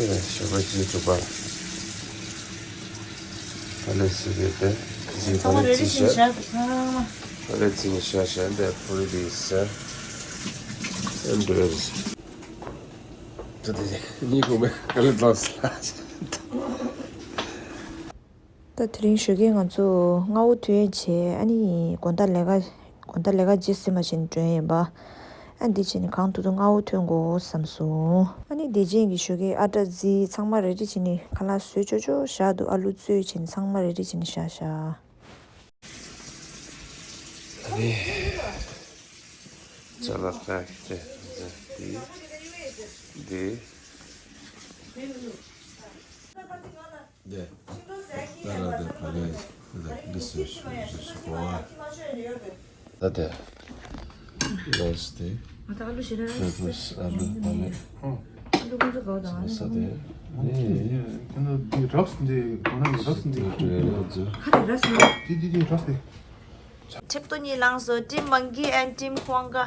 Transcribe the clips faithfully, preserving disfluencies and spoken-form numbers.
ཞོགས་པ་བཅུ་དྲུག་པ། ད་ལས་སུ་ཡོད་པས་ཟིན། ད་ཚང་མ་ལས་རེ་རེ་རྩིས་བཞིན་བྱས། བཞག་ཚང་མ། ད་ལས་རྩིས་ནས་བཞག་བཞག་འདས་ཕུ་རི་ལི་ཟེར་ཨེམ་འགྲོ་རེད། ད་དེ་གཉིས་གོང་མའི་ག་ལེར་ལོག་སོང་། ད་དེ་རིང་ཞོགས་ཀས་ང་ཚོ་སྔ་པོ་ཐོན་བྱས། ཨ་ནི་དགོང་དག་ལས་ཀ་དགོང་དག་ལས་ཀ་རྗེས་ཟིན་པ་བྱས་ནས་འགྲོ་ཡིན་པ། ཨ་འདི་བྱས་ནས་གང་ཐུབ་ཐུབ་སྔ་པོ་ཐོན་དགོས་བསམ་སོང་། ཨ་ནི་དེ་རྗེས་ཀྱི་ཞོགས་ཀས་ཨ་ཏྲ་རྩིས་ཚང་མ་རེ་རེ་བྱས་ནས་ཁ་ལག་བཟོས་ཆོག་ཆོག་བཞག་འདུག་ཨ་ལུ་བཙོས་བྱས་ནས་ཚང་མ་རེ་རེ་བྱས་ནས་བཞག་བཞག་ཨ་ནི། ཅ་ལག་ཁག་དེ་འདི་འདི། འདི། ད་ལ་འདི་ག་ལེ་འདི་འདི་སུ་སུ་སུ་སུ་གོ་བ། ད་དེ། ལོས་དེ། ཨ་ད་ཨ་ལུ་ཞེ་ན། ཨ་ལུ་ཨ་ལུ། ཨ་ལུ་ཁོང་ཚོ་གོ་དང་ཨ་ལུ་ཁོང་ཚོ། ཁྱེད་ཚོ་འདི་རགས་འདི་གོ་ན་འདི་རགས་འདི། ཁ་རེ་རགས་འདི། འདི་འདི་འདི་རགས་འདི། ཁྲིབ་ཏོ་གཉིས་ལངས་སོ། Team Monkey and Team Huanga.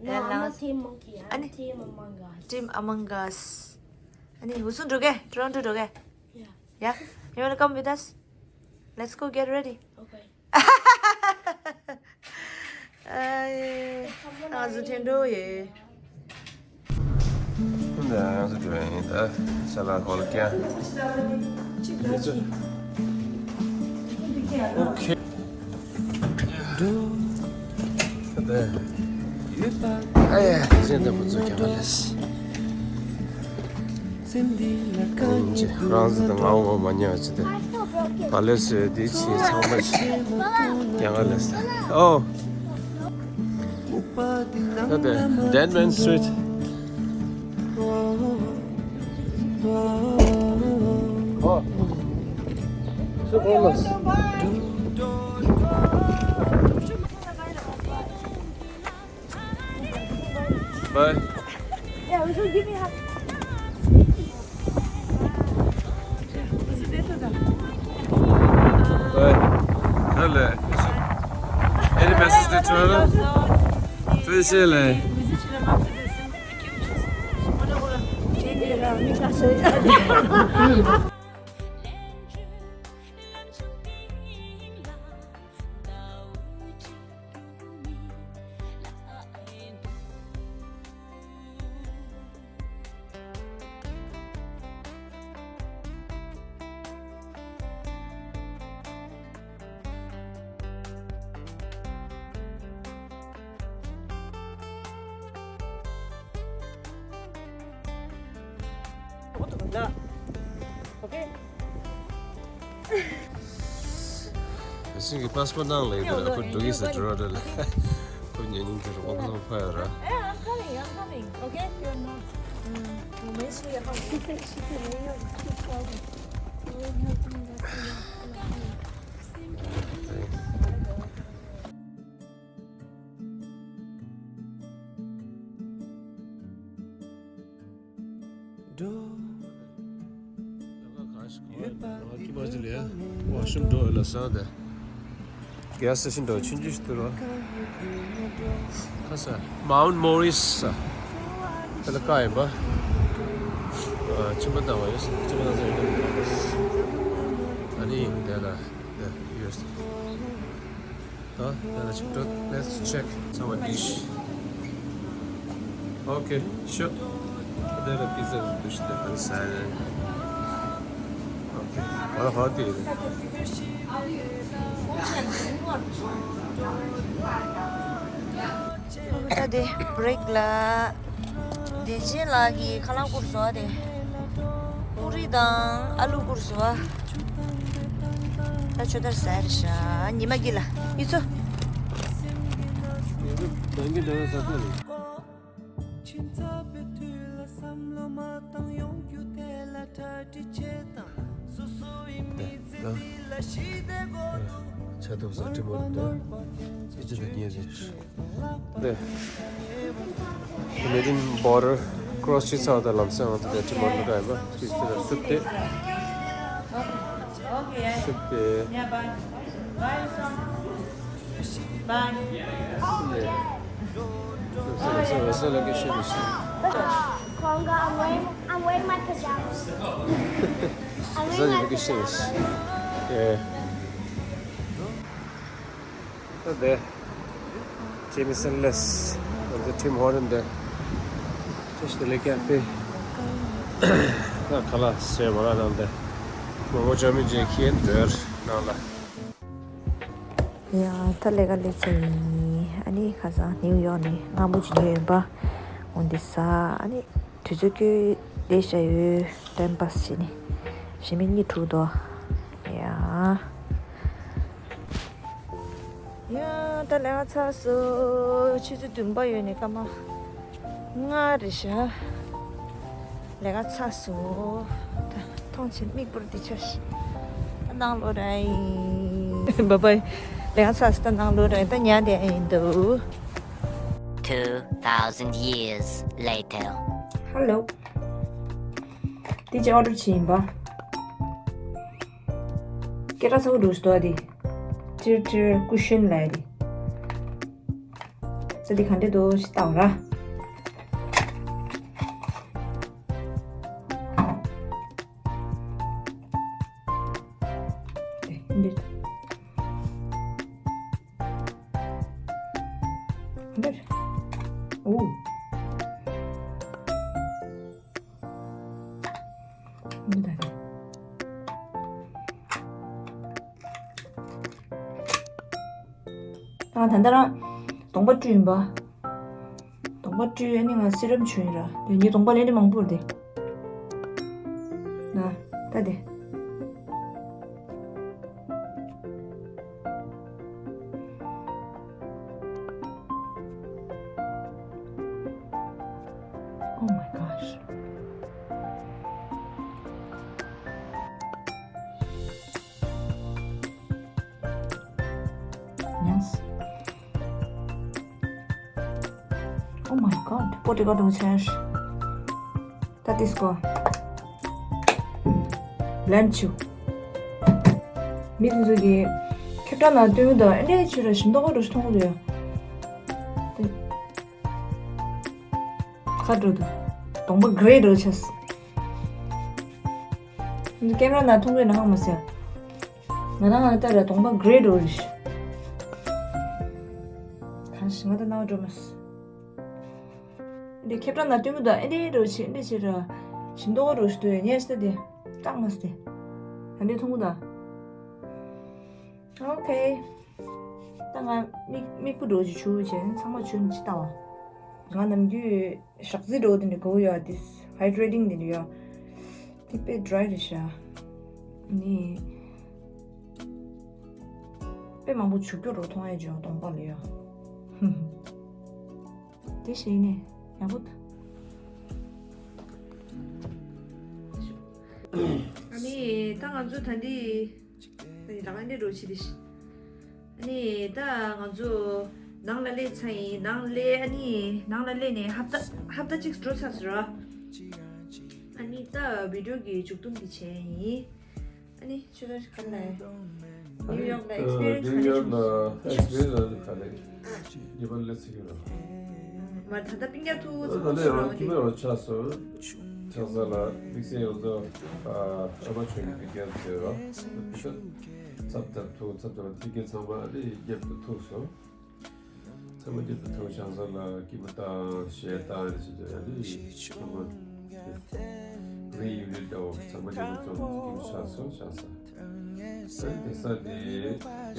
No, I'm not Team Monkey. I'm Team Among Us. Team Among Us. ཨ་ནི་འུ་ཚོ་འགྲོ་གས། Toronto འགྲོ་གས། Yeah. Yeah? You wanna come with us? Let's go get ready. Okay. ཨ་ང་ཚོ་ཐེན་འགྲོ་ཡེ། འདི་ང་ཚོ་འགྲོ་ཡིན་ད། ཤ་ལ་ཧོལ་ཀྱ། ཨོ་ཁེ། འདི། ཨ་ཡ་དེ་བཞིན་དུ་བུ་ཚོ་ཀྱང་ལས། རང་ཚོ་དང་ང་འོ་མ་ཉལ་བ་ཅི་དེ། བ་ལེ་སོས་དེ་ཆེ་ཚང་མ་ཀྱང་ལས། ཨོ། ད་དེ་Denman Street། ཨོ། སུ་གོ་ལ། Bye. Yeah, also give me a hug. Bye. Hello. Any message to Trevor? Please say, like. Okay. ཨ་སྲིང་གི་པཱ་སི་པོར་ནང་ལ་ཡོད་པ་ལ་ཁོ་འགྲོ་གི་ཟེར་འགྲོ་ར་ལ། ཁོ་ཉན་ཉན་གྱི་རོགས་པ་ཁོ་ཚོ་ཕ་ཡོད་ར། Hey, I'm coming, I'm coming. Okay? You're not. Mm. Make sure you have. She said she said, "Hey, you're too crowded." ཀི་མ་ཅི་ལེ། ཝ་ཤོ་རུམ་འགྲོ་ལ་ས་དེ། གེ་སི་སི་ཊེ་ཤན་འགྲོ་ཆུང་ཆུང་ཞིག་ཏུ་རོ། ཁ་ས་Mount Morris་ས། དེ་ལ་ཀ་ཡིན་པ། ཨ་ཆུ་མ་བཏང་བ་ཡོད་ས། ཆུ་མ་བཏང་ས་ཡོད་ས། ཨ་ནི་དེ་ལ་དེ་ཡོད་ས། ད་དེ་ལ་ཆུ་འགྲོ། Let's check some of dish. Okay, sure. དེ་ལ་པི་ཛ་འདུག་ཤི་དེ་ཕན་ས་རེད། Okay. ཨ་ཧ་དེ་རེད། ད་དེ་བྷི་རེག་ལ། བདེ་ཆེན་ལགས་ཀྱིས་ཁ་ལག་བསྐུར་སོང་བ་དེ། པུ་རི་དང་ཨ་ལུ་བསྐུར་སོང་བ། ད་ཆོས་དར་ཟེར་ཤ་ཉི་མ་གི་ལ་ཡི་ཚོ། ཆ་ཐུབ་ས་ཏྲི་མོ་རེད་དོ། ཨི་ཅི་ད་ཉེ་རེད། ཏེ། Canadian border cross་བྱེད་ཚར་བ་དང་ལམ་སང་ང་ཚོ་ཏྲི་མོ་ལ་འགྲོ་ཡིན་པ། ཏྲི་ཏི་ལ་སུབ་ཏེ། སུབ་ཏེ། Bye. Bye. ལམ་སང་ལམ་སང་ལ་ཀེ་ཤེ་རེ་ཤེ། Conga, I'm wearing, I'm wearing my pajamas. I'm wearing my pajamas. Yeah. ད་དེ། ཇེ་མི་སན་ལེས། ང་ཚོ་ཊིམ་ཧོ་ཊལ་འདི། ཅེས་དེ་ལས་ཀྱང་དེ། ད་ཁ་ལག་ཟས་མ་ལག་དང་དེ། མོག་མོག་ཅོ་མིན་ཅོ་ཁྱེར་འགྲོ་ནང་ལ། ཡ། ད་ལས་ཀ་ལས་ཚར་ཡིན། ཨ་ནི་ཁ་སང་ནིའུ་ཡོག་ནས་སྔ་མོ་ཅིག་ཉོས་ཡོད་པ། འོ་འདི་ཟ། ཨ་ནི་དུས་ཚོད་ཁྱོད་བསྡད་བཞག་ཡོད། ཊའིམ་པཱ་སི་བྱས་ནས། གཞི་མེད་གཉིད་འཁྲུག་འདུག་ཡ། ཡ། ད་ལས་ཀ་ཚར་སོང་། ཆུ་ཚོད་བདུན་པ་ཡོལ་ནས་སྐར་མ་ལྔ་རེད་ཤག་ལས་ཀ་ཚར་སོང་། ད་ཐོངས་ཆེན་མིག་སྤུར་དེ་ཆ་ཤི། ད་ནང་ལོག་ར་ཡིན། བཱའི་བཱའི། ལས་ཀ་ཚར་སོང་། ད་ནང་ལོག་ར་ཡིན། ད་ཉལ་བསྡད་ཡིན་འདུག Two thousand years later. Hello. དེ་ཅི་ཨོ་ཌར་བྱས་ཡིན་པ། སྐད་གྲགས་ཚ་པོ་འདུག་ཟེར་འདུག་ཨ། དེ་ཀྲིར་ཀྲིར་ཀུ་ཤན་ལབ་ཡ་དེ། ས་འདི་ག་འདྲ་འདུག་ཞིག་ལྟ་བ་ར། དེ་འདི། འདིར། ཨོ། འདི་ད། ད་ད་ལྟ་རང་གདོང་པ་བཀྲུས་ཡིན་པ། གདོང་པ་བཀྲུས། ཨ་ནི་ང་སི་རམ་བྱུགས་ཡིན་ར། དེ་ངའི་གདོང་པ་ལས་ནི་མང་པོ་རེད། ན། ད་དེ། Oh my gosh. Yes. Oh my god. པོ་ཏི་ཀ་དུ་ཆེ། ད་དེ་སྐོ། བླན་ཆུ། མི་དེ་ཚོ་གི་ཁེབས་ཁྲ་ནང་སྟོན་གི་འདུག་ཨེ་འདྲས་ཆུ་ར་ཞིམ་མདོག་ཁ་འགྲོ་ཞིག་མཐོང་གི་འདུག་ཡ། དེ། ཁ་འགྲོ་འདུག་གདོང་པ་གྷེ་རེ་འགྲོ་ཆས། འདི་ཀེམ་ར་ནང་མཐོང་གི་ན་ཧང་མ་ཟེར། ང་རང་ང་ལྟ་ར་གདོང་པ་གྷེ་རེ་འགྲོ་རེད། གང་ཞིག་ང་ད་ནང་འགྲོ་མ་སོང་། འདི་ཁེབས་ཁྲ་ནང་སྟོན་གི་འདུག་ཨེ་འདྲས་འགྲོ་ཆེ་ཨེ་འདྲས་ཆེ་ར། ཞིམ་མདོག་ཁ་འགྲོ་ཞིག་འདུག་ཡ། ཉལ་ཤི་ད་དེ། སྐྲག་མ་སྟེ། ཨ་འདྲས་མཐོང་གི་འདུག་ཨོ་ཁེ། ད་ང་མིག་མིག་སྤུ་འགྲོ་ཅིག་བྱུག་བྱས་ཚང་མ་བྱུག་ཅིག་ལྟ་བ། ང་ནམ་རྒྱུན་ཞག་རྩི་འགྲོ་དེ་འདྲ་གོ་ཡོད། དེ་ཧའི་ཌྲེ་ཊིང་དེ་འདྲ་ཡོད། དེ་དཔེ་ཌྲའི་རེད་ཤག་ནི། དཔེ་མང་པོ་བྱུག་རྒྱུ་རོ་མཐོང་ཡ་ཅོ་གདོང་པ་ལ་ཡོད། དེ་ཞིག་ནས་ཡག་པོ་འདུག་ཨ་ནི་ད་ང་ཚོ་ད་འདི་ད་ནི་ལག་ལེན་འདྲ་འགྲོ་བྱེད་དེ་ཤི། ཨ་ནི་ད་ང་ཚོ་ནང་ལ་སླེབས་ཚར་ཡིན། ནང་སླེབས། ཨ་ནི་ནང་ལ་སླེབས་ནས་ཧབ་ཏ་ཧབ་ཏ་གཅིག་འགྲོ་ཚར་ཟེར་ར། ཨ་ནི་ད་བི་ཌིའོ་གི་མཇུག་སྡོམ་འདི་བྱས་ཡིན། ཨ་ནི་ཆུ་ཚོད་ག་ལ་ནིའུ་ཡོག་ལ་ཨེག་སི་པི་རི་ཡན་སི་ག་རེ་བྱུང་སོང་། ཨེག་སི་པི་རི་ཡན་སི་ག་རེ་ཉི་མ་ལས་ཚིག་ཡོད་ར། མ་ད་ལྟ་སྤུན་ཀྱག་ཐུག་ད་ཚོ་ལས་ཆུ་རང་རང་ཀི་མ་རང་ཆགས་སོང་། ཆགས་ས་ལ་དམིགས་བསལ་ཡོད་ཚོ་ཨ་མ་ཆོས་ཀྱི་སྤུན་ཀྱག་ཚོ་ཡོད་ར། ཚབ་ཚབ་ཐུག་ཚབ་ཚབ་ཐིག་གེ་ཚང་མ་ཨ་ནི་མཉམ་དུ་ཐུག་སོང་། ཚང་མ་མཉམ་དུ་ཐུག་ཆང་ས་ལ་སྐྱིད་པོ་བཏང་གཞས་བཏང་རེ་བྱེད་དུས་ཡང་ནི་ཚང་མ་རི་ཡུ་ནི་ཡིན་འདྲ་བོ་ཚང་མ་མཉམ་དུ་འཛོམས་སྐྱིད་པོ་ཆགས་སོང་ཆང་ས། ཨ་ནི་དེང་སང་དེ་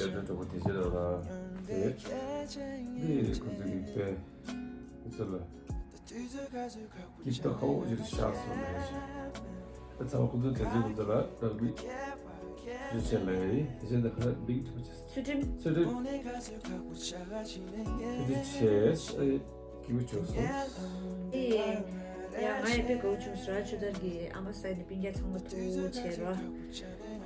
ཡར་འགྲོ་གྲོགས་པོ་དེ་ཅི་ན་ལ་དེ་ནི་ཁོ་ཚོ་གི་དཔེ་ཁོ་ཚོ་ལ། སྐྱིད་པོ་ཁ་བོ་ཞིག་ཆགས་སོང་ལབ་ཤག་ད་ཚ་བ་ཁོ་ཚོ་དེ་ཚོའི་ཁོ་ཚོ་ལ་རང་མི་ཞུ་ཆེད་ལ་ཡིན། དེ་བཞིན་དུ་ཁ་ལག་མིང་ཐུག་ཆེ། ཚུལ་ཁྲིམས། ཚུལ་ཁྲིམས། ཐུགས་རྗེ་ཆེ། ཨེ་སྐྱིད་པོ་བྱུང་སོང་། ཨེ་ཡ་ང་ཡི་དཔེ་དགའ་བོ་བྱུང་སོང་ར། ཆུ་དར་གྱི་ཨ་མ་ས་ཡི་ནི་སྤུན་ཀྱག་ཚང་མ་ཐུག་བྱས་ར།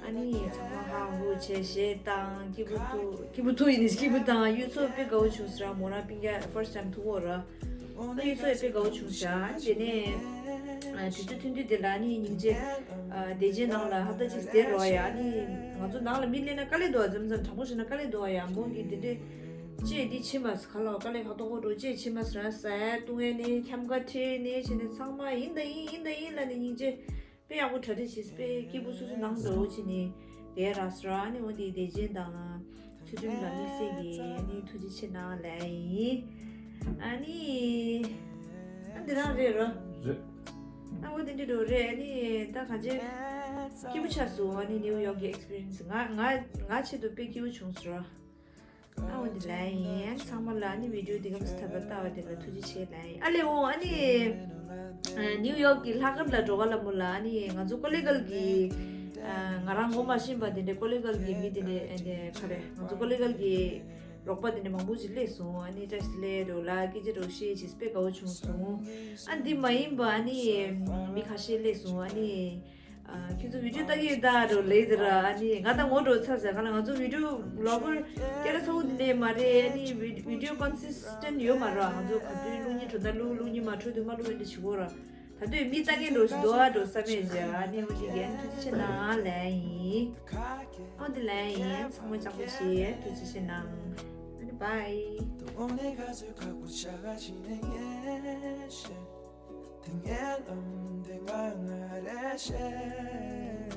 ཨ་ནི་ཚང་མ་ཧ་ཧུ་བྱས་གཞས་བཏང་སྐྱིད་པོ་ཐུག་སྐྱིད་པོ་ཐུག་ཡིན་ནི་སྐྱིད་པོ་བཏང་གཡུ་མཚོ་དཔེ་དགའ་བོ་བྱུང་སོང་ར། མོ་རང་སྤུན་ཀྱག་ཕར་སི་ཊའིམ་ཐུག་འོ་ར། ཨ་ནི་ཚོ་ཡི་དཔེ་དགའ་བོ་བྱུང་ཤག་ཨ་ནི་དེ་ནས་ཨ་དུས་ཚོད་ཐུང་ཐུང་དེ་ལ་ཨ་ནི་སྙིང་རྗེ། ཨ་བདེ་ཆེན་ནང་ལ་ཧབ་ཏ་གཅིག་བསྡད་རོགས་ཡ། ཨ་ནི་ང་ཚོ་ནང་ལ་མི་སླེབས་ན་དཀའ་ལས་འདུག་ཨ། མཚམས་མཚམས་དྲང་པོ་བཤད་ན་དཀའ་ལས་འདུག་ཨ་ཡ། མོ་གིས་དེ་འདྲས་ ཅེས་འདི་ཕྱི་མ་ག་ལ་དཀའ་ལས་ཁག་ཏོག་ཧོ་འགྲོ་ཅེས་ཕྱི་མ་ར་ཟས་བཏུང་ཡས་ནི་འཁྱམ་ཁ་ཁྲིད་ནི་བྱས་ནས་ཚང་མ་ཡིན་ད་ཡིན་ཡིན་ད་ཡིན་ལ་ནི་སྙིང་རྗེ་དཔེ་ཡག་པོ་གྲ་སྒྲིག་བྱས་དཔེ་སྐྱིད་པོ་སུ་སུ་ནང་འགྲོ་བྱས་ནི་དེ་ར་སུ་ར་ནི་འོ་དེ་བདེ་ཆེན་དང་ཆུ་ཆུན་ལ་དམིགས་བསལ་གྱི་ནི་ཐུགས་རྗེ་ཆེ་གནང་ལ་ཡིན། ཨ་ནི་ཨ་འདི་རང་རེད་ར། རེད། ཨ་འོ་དེ་འདྲ་འགྲོ་རེད། ཨ་ནི་ད་ག་ཅེ་སྐྱིད་པོ་ཆགས་སོང་། ཨ་ནི་ནིའུ་ཡོག་གི་ཨེག་སི་པི་རི་ཡན་སི་ང་ང་ང་ཆེད་དུ་དཔེ་སྐྱིད་པོ་བྱུང་སོང་ར། ཨ་འོ་འདི་ལ་ཡིན། ཚང་མ་ལ་ཨ་ནི་བི་ཌིའོ་འདི་གམ་སི་ཐར་པ་ལྟ་བ་དེ་ལ་ཐུགས་རྗེ་ཆེ་ལ་ཡིན། ཨ་ལེ་འོ་ཨ་ནི་ཨ་ནིའུ་ཡོག་གི་ལྷག་དཀར་ལ་འགྲོ་ག་ལ་མོ་ལ་ཨ་ནི་ང་ཚོ་ཀོ་ལི་གལ་གི་ཨ་ང་རང་ངོ་མ་ཤེས་པ་དེ་འདྲ་ཀོ་ལི་གལ་གི་མི་དེ་འདྲ་ཨ་འདྲ་ག་རེ་ང་ཚོ་ཀོ་ལི་གལ་གི་རོགས་པ་དེ་འདྲ་མང་པོ་ཅིག་སླེབས་སོང་། ཨ་ནི་བཀྲ་ཤིས་བདེ་ལེགས་འགྲོ་ལ་སྐད་ཆ་འགྲོ་བཤད་ཅིག་དཔེ་དགའ་བོ་བྱུང་སོང་། ཨ་འདི་མ་ཡིན་པ་ཨ་ནི་མི་ཁ་ཤས་སླེབས་སོང་། ཨ་ནི། ཨ་ཁྱེད་ཚོ་བི་ཌིའོ་ལྟ་གི་ཡོད་ད་འགྲོ་ལེ་ཟེར་ར། ཨ་ནི་ང་ད་ངོ་འགྲོ་ཚར་ཟེར་ག་ལ་ང་ཚོ་བི་ཌིའོ་བི་ལོག་གར་སྐད་ར་ཚ་བོ་འདི་ལས་མ་རེད། ཨ་ནི་བི་ཌིའོ་ཀོན་སིས་ཊེན་ཊི་ཡོད་མ་ར། ང་ཚོ་ག་དུས་བླུག་ཉིན་འགྲོ་ད་བླུག་བླུག་ཉིན་མ་འགྲོ་དུས་མ་བླུག་ཡོད་འདི་བྱེད་གོ་ར། ད་དུས་མི་ལྟ་མཁན་འགྲོ་ཞིག་འདུག་ཨ་འགྲོ་བསམ་མེད་ཟེར། ཨ་ནི་འོ་འདི་གན་ཐུགས་རྗེ་ཆེ་གནང་ལན་ཡིན། འོ་འདི་ལན་ཡིན། ཚང་མ་ཅག་པོ་བྱེད། ཐུགས་རྗེ་ཆེ་གནང་། ཨ་ནི་བྷའི། དེ་ངའི་ལམ་དེ་ང་ང་རེ་ཤེས།